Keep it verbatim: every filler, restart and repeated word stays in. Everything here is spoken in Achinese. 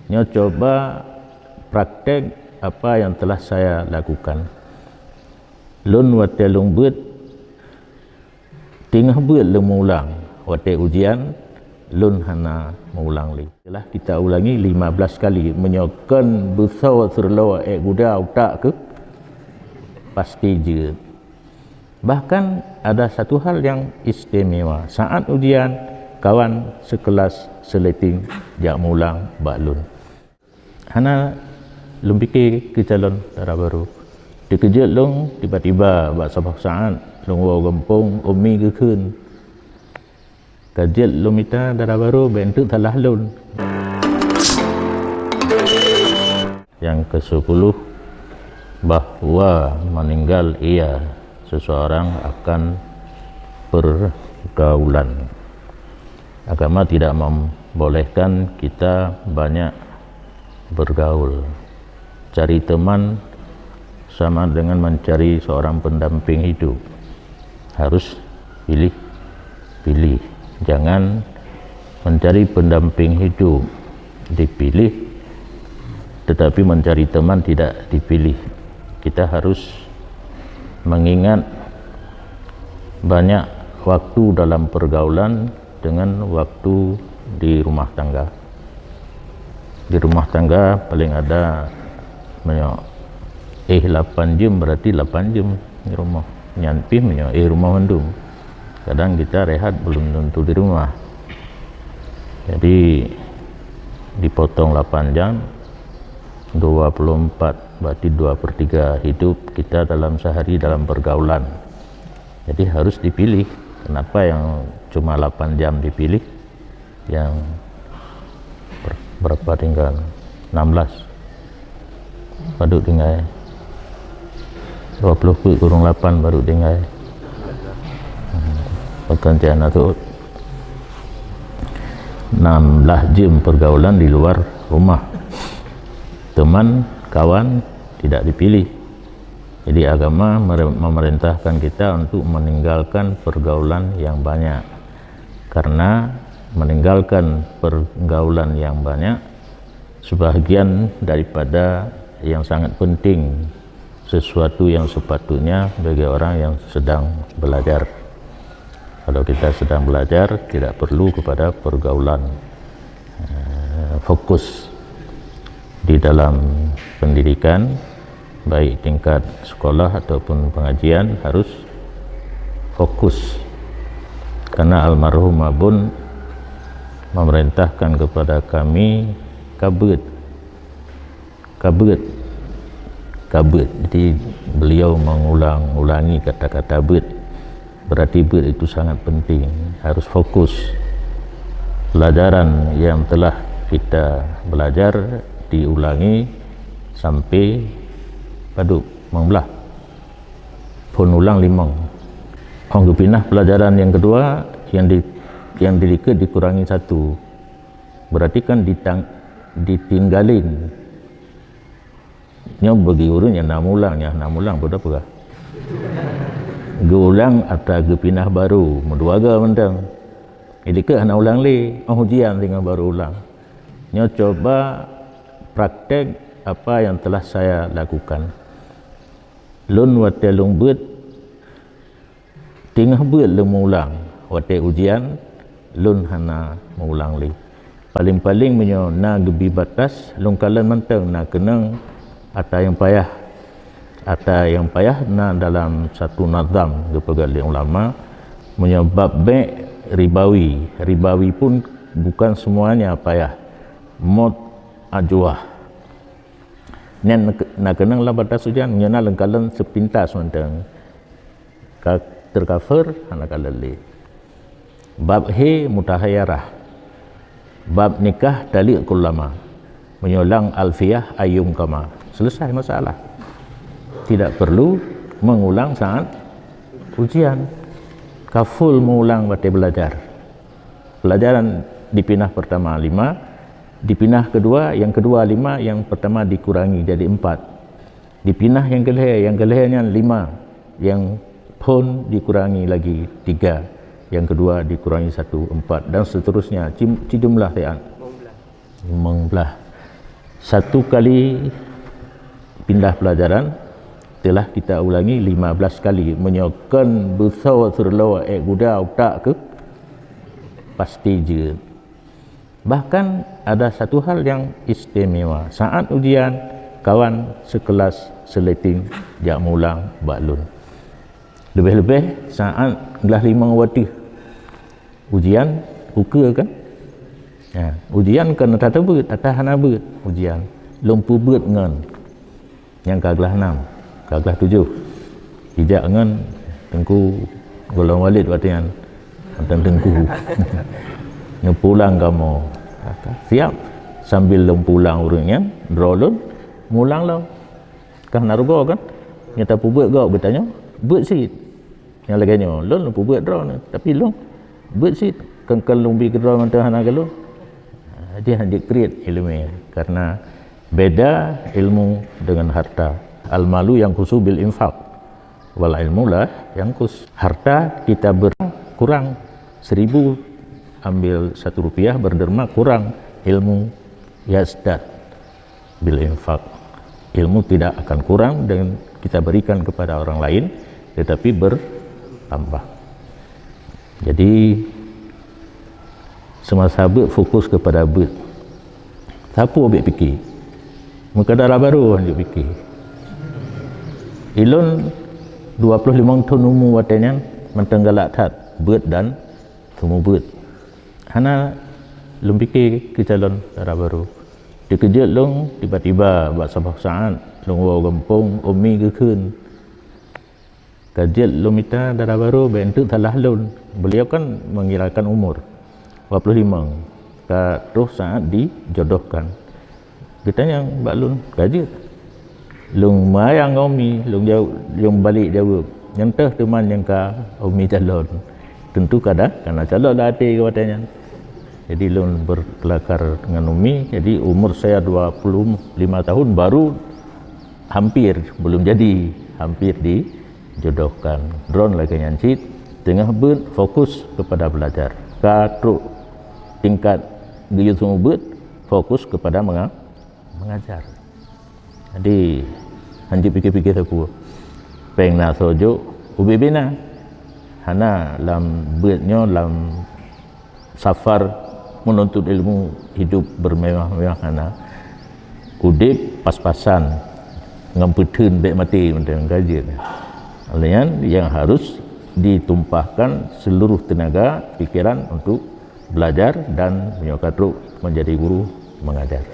Nyoe coba praktek apa yang telah saya lakukan. Lôn watée lôn beuet, teungoh beuet lôn meuulang, watée ujian lôn hana meuulang lé. Telah kita ulangi lima belas kali, meunyoe kon beusoe seureuloe ék guda utak keuh, pasti jeuet. Bahkan ada satu hal yang istimewa, saat ujian, kawan sekelas seleting jak meuulang bak lôn. Hana lôn pike keu calon dara barô. Teukeujot lôn tiba-tiba bak saboh saat lôn woe gampông, umi geukheun, "Ka jeuet lôn mita dara barô, bék eunteuk salah lôn." Yang kesepuluh, bahwa meninggal iya seseorang akan pergaulan. Agama tidak membolehkan kita banyak bergaul. Cari teman sama dengan mencari seorang pendamping hidup. Harus pilih-pilih. Jangan mencari pendamping hidup dipilih, tetapi mencari teman tidak dipilih. Kita harus mengingat banyak waktu dalam pergaulan dengan waktu di rumah tangga. Di rumah tangga paling ada, meunyoe éh lapan jeuem, berarti lapan jeuem di rumah. Nyan pih meunyoe éh rumoh mandum. Kadang kita rehat belum tentu di rumah. Jadi dipotong lapan jam, dua puluh empat, berarti dua per tiga hidup kita dalam sehari dalam pergaulan. Jadi harus dipilih. Kenapa yang cuma lapan jam dipilih? Yang ber-, berapa tinggal? Enam belas. Padub tinggai? Dua puluh peuet kurong lapan padub tinggai? Hmm, bukan cek aneuk teuôt. Enam belas jeuem pergaulan di luar rumah. Teman, kawan tidak dipilih. Jadi agama mere-, memerintahkan kita untuk meninggalkan pergaulan yang banyak. Karena meninggalkan pergaulan yang banyak, sebahagian daripada yang sangat penting, sesuatu yang sepatutnya bagi orang yang sedang belajar. Kalau kita sedang belajar, tidak perlu kepada pergaulan. Eh, fokus di dalam pendidikan, baik tingkat sekolah ataupun pengajian, harus fokus. Karena almarhum Abon memerintahkan kepada kami, "Ka beuet, ka beuet, ka beuet." Jadi beliau mengulang-ulangi kata-kata beuet. Berarti beuet itu sangat penting, harus fokus. Pelajaran yang telah kita belajar diulangi sampai padub, limong blaih. Phon ulang limong. Óh geupinah pelajaran yang kedua, yang di, yang dilikot dikurangi satu. Berarti kan ditang-, ditinggalin. Nyoe bagi ureuëng nyang na meulang, nyang na meulang peue peugah. Geuulang atra geupinah barô, meudua ga mantong. Jadi keu hana ulang lé, óh ujian singoh barô ulang. Nyoe coba praktek apa yang telah saya lakukan. Lôn watée lôn beuet, teungoh beuet lôn meuulang, watée ujian lôn hana meuulang lé. Paleng-paleng meunyoe na geubi batas, lôn kalon mantong na keunong atra nyang payah. Atra nyang payah na dalam satu nazam geupeugah lé ulama, meunyoe bab bék ribawi, ribawi pun bukan semuanya payah. Mot ajuah. Nyan na keunong lam batas ujian, meunyoe na lôn kalon seupintas mantong. Ka teukafeur, hana kalon lé. Bab hé mutahayarah. Bab nikah taliq kullama. Meunyoe lam Alfiyah ayyum kama. Selesai masalah. Tidak perlu mengulang saat ujian. Ka full mengulang watée belajar. Pelajaran dipinah pertama lima, dipinah kedua, yang kedua lima, yang pertama dikurangi jadi empat. Dipinah nyang keulhée, nyang keulhée nyan lima, nyang phon dikurangi lagi tiga, nyang keudua dikurangi satu, empat, dan seterusnya, ci-, sijumlah siat. Limong blaih. Satu kali pindah pelajaran telah kita ulangi lima belas kali. Meunyoe kon beusoe seureuloh ék guda utak keuh, pasti jeuet. Bahkan ada satu hal yang istimewa. Saat ujian, kawan sekelas seleting jak mulang bak lôn. Leubeh-leubeh saat glah limong watèe ujian, ukeue kan? Ya, ujian kan ata teubeuet, ata hana beuet ujian. Lôn peubeuet ngon nyang ka glah nam, ka glah tujoh. Ijak ngon Teungku Golom Walid watèe nyan, mantan Teungku. Neupulang kamoe. Siap. Sambil lôn pulang ureueng nyan, droe lôn mulang lom. Ka hana rugoe kan? Nyang tapeubeuet gob geutanyoe, beuet cit. Nyang lagèe nyoe, lôn lôn peubeuet droeneuh, tapi lôn beuet cit, keu-keu lôn bi keudroe mantong hana keu lôn. Ha, jadi han jeuet kriet ileumèe, karena beda ilmu dengan harta. Al-malu yanqusu bil infaq, wal ilmu la yanqus. Harta kita ber-, kurang seribu, ambil satu rupiah berderma, kurang ilmu yazdad bil infaq. Ilmu tidak akan kurang dengan kita berikan kepada orang lain, tetapi bertambah. Jadi, semasa beuet fokus kepada beuet. Sapeue ubit pike? Meukeudara barô han jeuet pike. Ilôn dua puluh limong thon umu watèe nyan mantong galak that beuet dan seumeubeuet. Hana lôn pike keu calon dara barô. Teukeujot lôn tiba-tiba bak saboh saát lôn woe gampông, umi geukheun, "Ka jeuet lôn mita dara barô, bèk eunteuk salah lôn." Beliau kan mengirakan umur, dua puluh limong, ka troh saát dijodohkan. Geutanyong bak lôn, "Ka jeuet?" Lôn meusayang ngon umi, lôn jaweueb, lôn balek jaweueb, "Nyan teuh teuma nyang ka umi calon." Teuntu kada, kana calon lam até geuh watèe nyan. Jadi lôn berkelakar ngon umi, jadi umur saya dua puluh lima tahun baru hampir, belum jadi, hampir dijodohkan. Droeneuh lagèe nyan cit, teungoh beuet fokus kepada belajar. Ka trok tingkat geuyue seumeubeuet, fokus kepada menga-, mengajar. Jadi, han jeuet pike-pike sapeue. Pèng na soe jok, ubé-bé na. Hana lam beuet nyoe, lam safar menuntut ilmu, hidup bermewah-mewah, hana. Udép pas-pasan, ngon peutheun bèk maté mantong ka jeuet. Oleh nyan, yang harus ditumpahkan seluruh tenaga pikiran untuk belajar dan meunyoe ka trok menjadi guru mengajar.